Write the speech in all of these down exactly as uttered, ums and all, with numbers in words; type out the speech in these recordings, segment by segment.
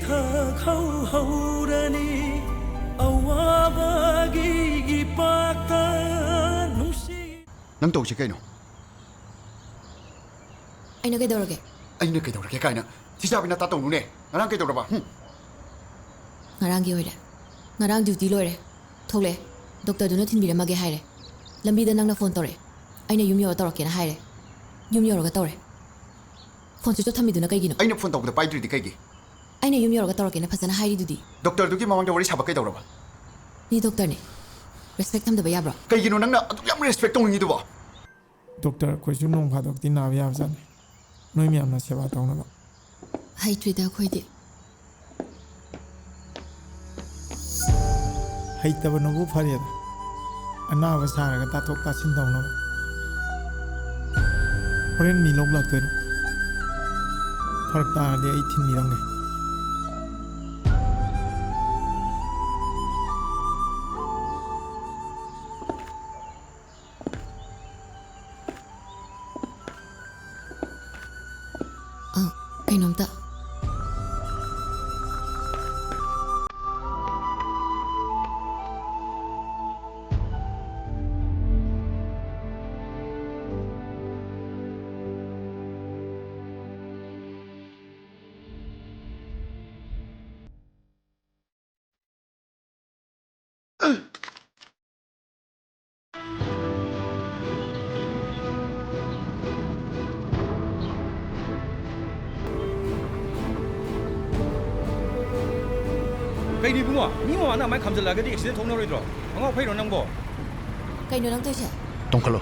ꯊꯛꯍꯧꯍꯧꯔꯅꯤ ꯑꯋꯥꯕꯒꯤ ꯏꯄꯥꯛꯇ ꯅꯨꯡꯁꯤ꯫ ꯅꯪ ꯇꯧꯔꯤꯁꯦ ꯀꯩꯅꯣ? ꯑꯩꯅ ꯀꯩꯗꯧꯔꯒꯦ? ꯑꯩꯅ ꯀꯩꯗꯧꯔꯒꯦ ꯀꯥꯏꯅ ꯊꯤꯖꯥꯕꯤ ꯅꯇꯥ ꯇꯧꯅꯨꯅꯦ꯫ ꯉꯔꯥꯡ ꯀꯩꯗꯧꯔꯕ? ꯍꯨꯝ꯫ ꯉꯔꯥꯡꯒꯤ ꯑꯣꯏꯔꯦ꯫ ꯉꯔꯥꯡ ꯗ꯭ꯌꯨꯇꯤ ꯂꯣꯏꯔꯦ꯫ ꯊꯣꯛꯂꯛꯑꯦ꯫ ꯗꯣꯛꯇꯔꯗꯨꯅ ꯊꯤꯟꯕꯤꯔꯝꯃꯒꯦ ꯍꯥꯏꯔꯦ꯫ ꯂꯝꯕꯤꯗ ꯅꯪꯅ ꯐꯣꯟ ꯇꯧꯔꯛꯑꯦ꯫ ꯑꯩꯅ ꯌꯨꯝ ꯌꯧꯔ ꯇꯧꯔꯛꯀꯦꯅ ꯍꯥꯏꯔꯦ꯫ ꯌꯨꯝ ꯌꯧꯔꯒ ꯇꯧꯔꯦ꯫ ꯐꯣꯟ ꯁ꯭ꯋꯤꯆ ꯑꯣꯐ ꯊꯝꯃꯤꯗꯨꯅ ꯀꯩꯒꯤꯅꯣ? ꯑꯩꯅ ꯐꯣꯟ ꯇꯧꯕꯗ ꯄꯥꯏꯗ꯭ꯔꯤꯗꯤ ꯀꯩꯒꯤ? ꯑꯩꯅ ꯌꯨꯝ ꯌꯧꯔꯒ ꯇꯧꯔꯛꯀꯦꯅ ꯐꯖꯅ ꯍꯥꯏꯔꯤꯗꯨꯗꯤ꯫ ꯗꯣꯛꯇꯔꯗꯨꯒꯤ ꯃꯃꯥꯡꯗ ꯋꯥꯔꯤ ꯁꯥꯕ ꯀꯩꯗꯧꯔꯕ? ꯃꯤ ꯗꯣꯛꯇꯔꯅꯤ꯫ ꯔꯦꯁꯄꯦꯛ ꯊꯝꯗꯕ ꯌꯥꯕ꯭ꯔꯣ? ꯀꯩꯒꯤꯅꯣ ꯅꯪꯅ ꯑꯗꯨꯛ ꯌꯥꯝ ꯔꯦꯁꯄꯦꯛ ꯇꯧꯅꯤꯡꯉꯤꯗꯨꯕꯣ? ꯗꯣꯛꯇꯔ, ꯑꯩꯈꯣꯏꯁꯨ ꯅꯣꯡ ꯐꯥꯗꯣꯛꯇꯤ ꯅꯥꯕ ꯌꯥꯕꯖꯥꯠꯅꯤ, ꯅꯣꯏ ꯃꯌꯥꯝꯅ ꯁꯦꯕꯥ ꯇꯧꯅꯕ꯫ ꯍꯩꯇ꯭ꯔꯤꯗ ꯑꯩꯈꯣꯏꯗꯤ꯫ ꯍꯩꯇꯕꯅꯕꯨ ꯐꯔꯦꯗ, ꯑꯅꯥꯕ ꯁꯥꯔꯒ ꯇꯥꯊꯣꯛ ꯇꯥꯁꯤꯟ ꯇꯧꯅꯕ꯫ ꯍꯣꯔꯦꯟ ꯃꯤ ꯂꯧꯕ ꯂꯥꯛꯇꯣꯏꯔꯣ? ꯐꯔꯛ ꯇꯥꯔꯗꯤ ꯑꯩ ꯊꯤꯟꯕꯤꯔꯝꯒꯦ꯫ ꯑ, ꯀꯩꯅꯣꯝꯇ꯫ ꯀꯩꯅꯣ ꯏꯕꯨꯡꯉꯣ? ꯃꯤ ꯃꯃꯥꯡꯗ ꯑꯃꯥꯏ ꯈꯥꯝꯖꯜꯂꯛꯑꯒꯗꯤ ꯑꯦꯛꯁꯤꯗꯦꯟ ꯊꯣꯛꯅꯔꯣꯏꯗ꯭ꯔꯣ? ꯑꯉꯥꯎ ꯐꯩꯔꯣ ꯅꯪꯕꯣ? ꯀꯩꯅꯣ ꯅꯪ ꯇꯧꯏꯁꯦ? ꯇꯣꯡꯈꯠꯂꯣ꯫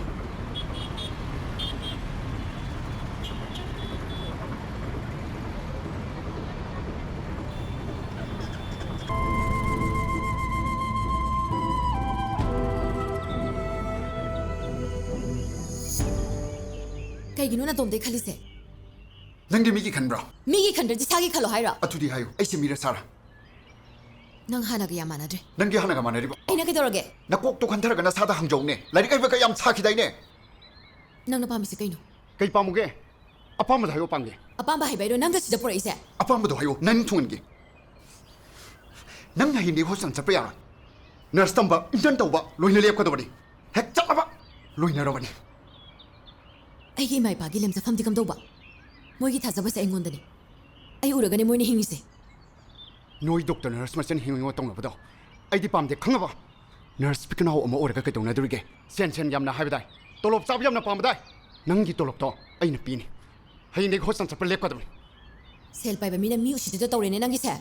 ꯀꯩꯒꯤꯅꯣ ꯅꯇꯣꯝꯇꯩ ꯈꯜꯂꯤꯁꯦ? ꯅꯪꯗꯤ ꯃꯤꯒꯤ ꯈꯟꯕ꯭ꯔꯣ? ꯃꯤꯒꯤ ꯈꯟꯗ꯭ꯔꯗꯤ ꯁꯥꯒꯤ ꯈꯜꯂꯣ ꯍꯥꯏꯔꯣ? ꯑꯗꯨꯗꯤ ꯍꯥꯏꯌꯨ, ꯑꯩꯁꯦ ꯃꯤꯔ ꯁꯥꯔ? ꯅꯪ ꯍꯥꯟꯅꯒ ꯌꯥꯝ ꯃꯥꯟꯅꯗ꯭ꯔꯦ꯫ ꯅꯪꯒꯤ ꯍꯥꯟꯅꯒ ꯃꯥꯟꯅꯔꯤꯕ? ꯑꯩꯅ ꯀꯩꯗꯧꯔꯒꯦ? ꯅꯀꯣꯛꯇꯣ ꯈꯟꯊꯔꯒ ꯅꯁꯥꯗ ꯍꯪꯖꯧꯅꯦ꯫ ꯂꯥꯏꯔꯤꯛ ꯍꯩꯕꯒ ꯌꯥꯝ ꯁꯥꯈꯤꯗꯥꯏꯅꯦ? ꯅꯪꯅ ꯄꯥꯝꯃꯤꯁꯦ ꯀꯩꯅꯣ? ꯀꯩ ꯄꯥꯝꯃꯨꯒꯦ? ꯑꯄꯥꯝꯕꯗꯣ ꯍꯥꯏꯌꯣ, ꯄꯥꯝꯒꯦ꯫ ꯑꯄꯥꯝꯕ ꯍꯥꯏꯕ ꯍꯥꯏꯔꯣ? ꯅꯪꯒ ꯁꯤꯗ ꯄꯨꯔꯛꯏꯁꯦ? ꯑꯄꯥꯝꯕꯗꯣ ꯍꯥꯏꯌꯣ, ꯅꯪ ꯊꯨꯡꯍꯟꯒꯦ꯫ ꯅꯪ ꯍꯌꯦꯡꯗꯒꯤ ꯍꯣꯁꯄꯤꯇꯥꯜ ꯆꯠꯄ ꯌꯥꯔꯣꯏ꯫ ꯅꯔꯁ ꯇꯝꯕ, ꯏꯟꯇꯔꯟ ꯇꯧꯕ ꯂꯣꯏꯅ ꯂꯦꯞꯀꯗꯕꯅꯤ꯫ ꯍꯦꯛ ꯆꯠꯂꯕ ꯂꯣꯏꯅꯔꯕꯅꯤ꯫ ꯑꯩꯒꯤ ꯏꯃꯥ ꯏꯄꯥꯒꯤ ꯂꯦꯝꯖꯐꯝꯗꯤ ꯀꯝꯗꯧꯕ? ꯃꯣꯏꯒꯤ ꯊꯥꯖꯕꯁꯦ ꯑꯩꯉꯣꯟꯗꯅꯤ꯫ ꯑꯩ ꯎꯔꯒꯅꯦ ꯃꯣꯏꯅ ꯍꯤꯡꯉꯤꯁꯦ꯫ ꯅꯣꯏ ꯗꯣꯛꯇꯔ ꯅꯔꯁ ꯃꯁꯦꯟ ꯍꯤꯡꯉꯣ ꯇꯧꯅꯕꯗꯣ ꯑꯩꯗꯤ ꯄꯥꯝꯗꯦ, ꯈꯪꯉꯕ? ꯅꯔꯁ ꯄꯤꯛꯅꯥꯎ ꯑꯃ ꯑꯣꯏꯔꯒ ꯀꯩꯗꯧꯅꯗꯣꯔꯤꯒꯦ? ꯁꯦꯟ, ꯁꯦꯟ ꯌꯥꯝꯅ ꯍꯥꯏꯕꯗꯥꯏ? ꯇꯣꯂꯣꯞ ꯆꯥꯕ ꯌꯥꯝꯅ ꯄꯥꯝꯕꯗꯥꯏ? ꯅꯪꯒꯤ ꯇꯣꯂꯣꯞꯇꯣ ꯑꯩꯅ ꯄꯤꯅꯤ꯫ ꯍꯌꯦꯡꯗꯒꯤ ꯍꯣꯁꯄꯤꯇꯥꯜ ꯆꯠꯄ ꯂꯦꯞꯀꯗꯕꯅꯤ꯫ ꯁꯦꯜ ꯄꯥꯏꯕ ꯃꯤꯅ ꯃꯤ ꯎꯁꯤꯠꯇꯗ ꯇꯧꯔꯦꯅꯦ ꯅꯪꯒꯤꯁꯦ꯫